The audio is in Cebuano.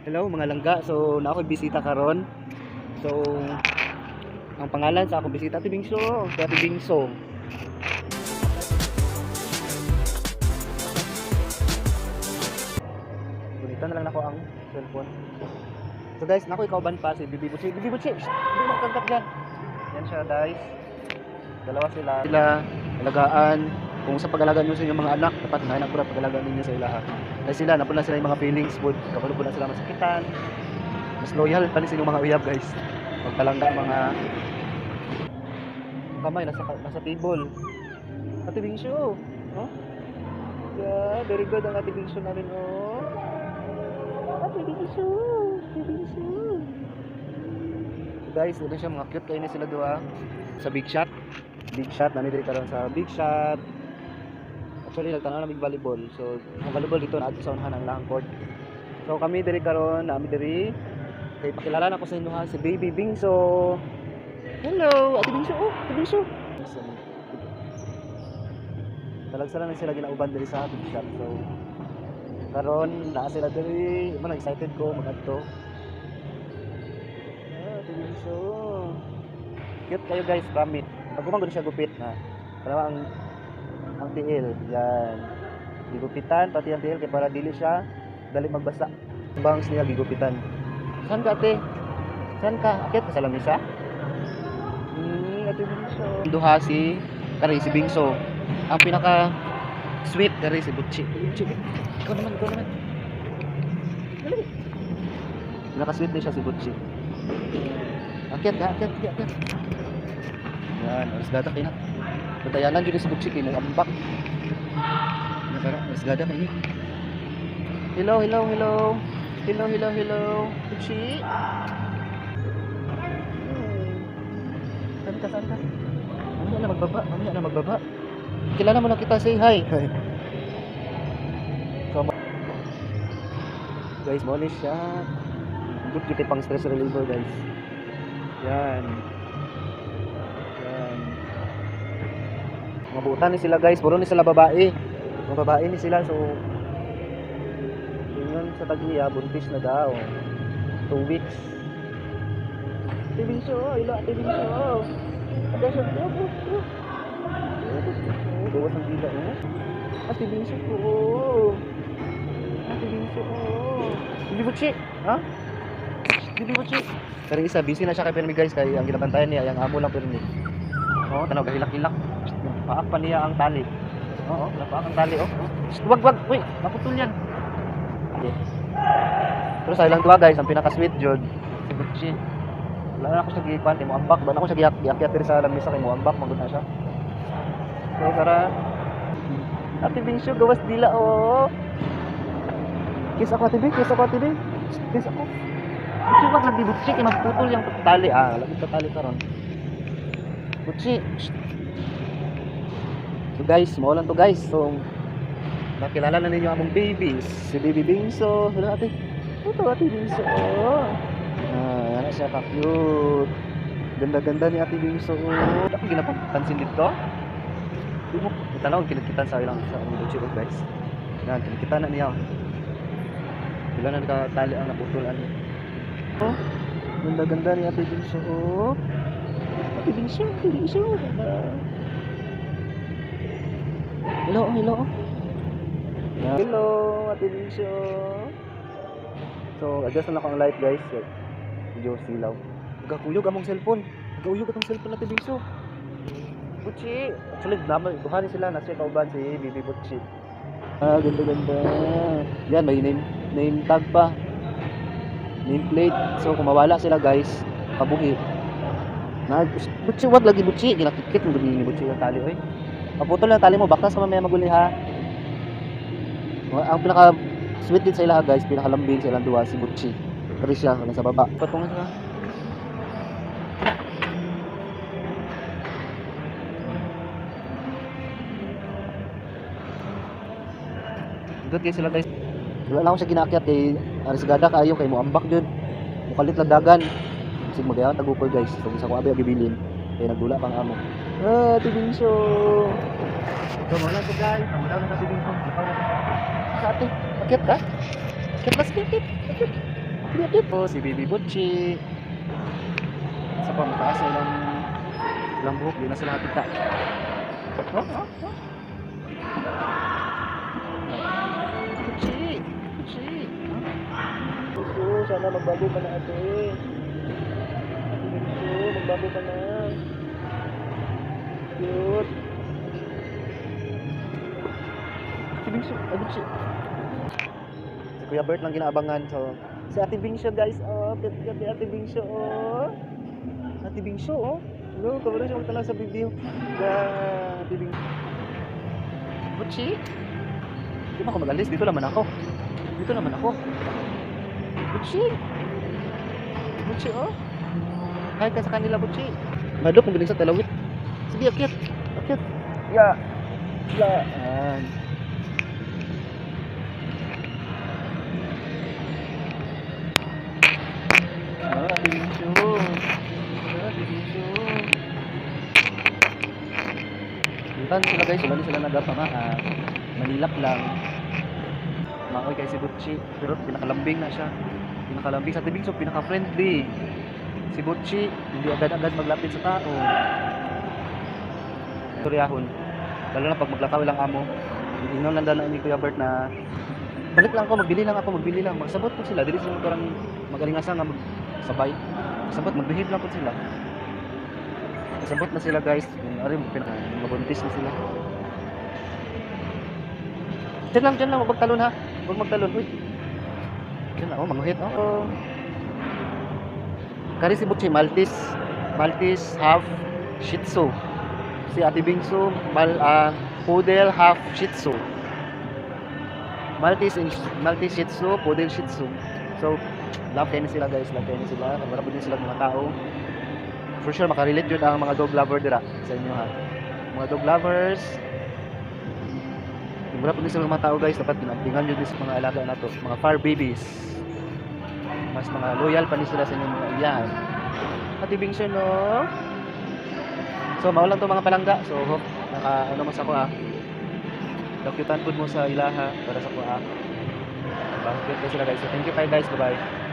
Hello mga langga. So na ako'y bisita karon. So ang pangalan sa akong bisita, Ate Bingso. Si Ate Bingso. Gunita na lang nako ang cellphone. So guys, nako ikaw ban pa si Bibi Butchi. Bibi Butchi, shh, hindi mo magkagat dyan. Yan siya, guys. Dalawa sila. Sila alagaan. Kung sa pag-alaga nyo sa inyong mga anak, dapat na po pag-alagaan ninyo sa ilaha. Kasi sila, napula sila yung mga feelings, pod. Kapalo po na sila masakitan. Mas loyal pa ni sa inyong mga uyab, guys. Magpalangga mga kamay, nasa table. Ate Bingsyo. Oh? Yeah, very good ang Ate Bingsyo namin, oh. Ate Bingsyo. Ate Bingsyo. So guys, ito siya, mga cute kayo na sila duha. Sa Big Shot. Big Shot, nami diri karon sa Big Shot. Actually, nagtanaw na mig volleyball. So, ang volleyball dito na sa unahan ang lang court. So, kami diri karon, nami diri. Kay pakilala na ko sa inyo ha, si Baby Bingso. Hello, Ate Bingso. Oh, Ate Bingso. Talagsa lang sila ginauban diri sa Big Shot. So, karon naa sila diri. Mo excited ko magadto. Ah, Ate Bingso. Cute kayo, guys, promise. Pag gud siya gupit na. Pero ang tiil, yan. Gigupitan pati ang tiil kay para dili siya dali magbasa. Bangs niya gigupitan. Saan ka, ate? Saan ka? Akyat ka sa lamisa? Ate Bingso. Duha si kari si Bingso. Ang pinaka sweet kari si Butchi. Butchi. Ikaw naman, ikaw naman. Dali. Pinaka sweet ni siya si Butchi. Akyat ka, akyat, akyat, akyat. Yan, alas gata kayo na. Patayanan dito si Butchi kay mo ambak. Ano pero alas gata kayo. Hello, hello, hello. Hello, hello, hello. Butchi. Saan ka, saan ka? Mamaya na magbaba, mamaya na magbaba. Kilala mo na kita, say hi. So, guys, mo ni siya. Good kita pang stress reliever, guys. Yan. Yan. Mabutan ni sila, guys, puro ni sila babae. Mga babae ni sila, so ingon sa tag-iya, buntis na daw. 2 weeks. Ate Bingso, ilo Ate Bingso. Ate Bingso, oh, oh, oh. Oh, gawas ang dila, oh. Ate Bingso ko, oh. Ate Bingso, oh. Bibi Butchi, ha? Bibi Butchi. Pero isa, busy na siya kay Pirmi, guys, kay ang ginabantayan niya, ang amo lang Pirmi. Oo, tanaw, gahilak-hilak. Paak pa niya ang tali. Oo, napaak ang tali, oh. Shh, wag, wag, uy, maputol yan. Okay. Pero sa ilang tuwa, guys, ang pinaka-sweet jud, si Butchi. Wala na ako sa gikuan, kay mo ambak, ba na ako sa giyak, giakyat diri sa lamisa kay mo ambak, magud na siya. So, tara. Ate Bingsyo, gawas dila, oh. Kiss ako, Ate Bing, kiss ako, Ate Bing. Kiss ako. Butchi, wag lagi, Butchi, kay magputol yung tali. Ah, lagi tali karon. Butchi. Shh. So guys, mao lang to, guys. So, nakilala na ninyo among babies. Si Baby Bingso. Hello, ate. Ito, Ate Bingso. Oh. Ah, yan siya ka-cute. Ganda-ganda ni Ate Bingso. Oh. Ako ginapansin dito. Di mo, tanaw, kinikitan sa ilang sa among Butchi, oh, guys. Yan, kinikitan na niya. Wala na nakatali ang naputol ani. Oh, ganda-ganda ni Ate Bingso. Oh. Ate Bingso, Ate Bingso. Ganda. Hello, hello. Hello, Ate Bingso. So, adjust na lang ako ang light, guys. Medyo silaw. Nagkakuyog among cellphone. Nagkauyog atong cellphone, Ate Bingso. Butchi. Actually, naman, duha ni sila. Nasa kauban si Bibi Butchi. Ah, ganda-ganda. Yan, may name tag pa. Name plate. So, kung mawala sila, guys, kabuhi. Na, Butchi, wag lagi, Butchi. Ginakikit mo ni Butchi ang tali, oy. Maputol lang tali mo, baktas ka mamaya maguli ha. Ang pinaka sweet din sa ilaha, guys, pinakalambing sa ilang duwa si Butchi. Pero siya nasa baba. Patungan siya. Good kayo sila, guys. Wala lang ako siya ginaakyat kay arisgada kaayo kay moambak jud. Mukalit lang dagan. Sig magayaw tagupol, guys. So sa ko abi gibilin kay nagdula pang amo. Ah, Ate Bingso. So wala to, guys. Ang wala na si Bingso. Sa ate. Akyat ka? Akyat, mas akyat. Akyat. Akyat. Oh, si Baby Butchie. Sa pa, mataas na ilang ilang buhok. Di na sila nakita. Oh. Butchie! Butchie! Gusto, sana magbago ka na, ate. Ate Bingsu, magbago ka na. Cute. Ate Bingsu, ay, Butchie. Si Kuya Bert lang ginaabangan. So, si Ate Bingsu, guys. Oh, cute cute ni Ate Bingsu, oh. Ate Bingsu, oh. Hello, kabalo siya magtala sa video. Ga, Ate Bingsu. Butchie? Di ba ako mag-alis? Dito naman ako. Dito naman ako. Butchie! Butchie, oh. Hi ka sa kanila, Butchie. Madok, kung biling sa talawit. Sige, akyat. Akyat. Ya. Ya. Ayan. Ah, Ate Bingsu. Ah, Ate Bingsu. Intan sila, guys, wala sila nagapama. Manilap lang. Maoy kay si Butchie, pero pinakalambing na siya. Pinakalambing sa Ate Bingsu, pinaka-friendly. Si Butchie, hindi agad-agad maglapit sa tao. Turyahon. Lalo na pag maglakaw lang amo. Ingon lang na ni Kuya Bert na balik lang ako, magbili lang ako, magbili lang. Magsabot po sila, dili sila parang magalingasan nga magsabay. Magsabot, magbehave lang po sila. Magsabot na sila, guys. Yung ari pinaka mabuntis na sila. Diyan lang, huwag magtalon ha. Huwag magtalon. Uy. Diyan lang, oh, manguhit. Oh. Kari si Butchie, Maltese. Maltese half Shih Tzu. Si Ate Bingsu, Poodle half Shih Tzu. Maltese and Maltese Shih Tzu, Poodle Shih Tzu. So, love kayo sila, guys, love kayo sila. Wala po din sila mga tao. For sure makarelate yun ang mga dog lover dira sa inyo ha. Mga dog lovers. Kung wala po din sila mga tao, guys, dapat ginampingan yun din sa mga alaga na to, mga fur babies. Mas mga loyal pa ni sila sa inyong mga iyan. Ate Bingsu, no? So, mao lang to, mga palangga. So, hope naka ano mo sa ko ah. Dakyutan pud mo sa ilaha para sa ko ah. Diba? Cute sila, guys. So, thank you kayo, guys. Bye-bye.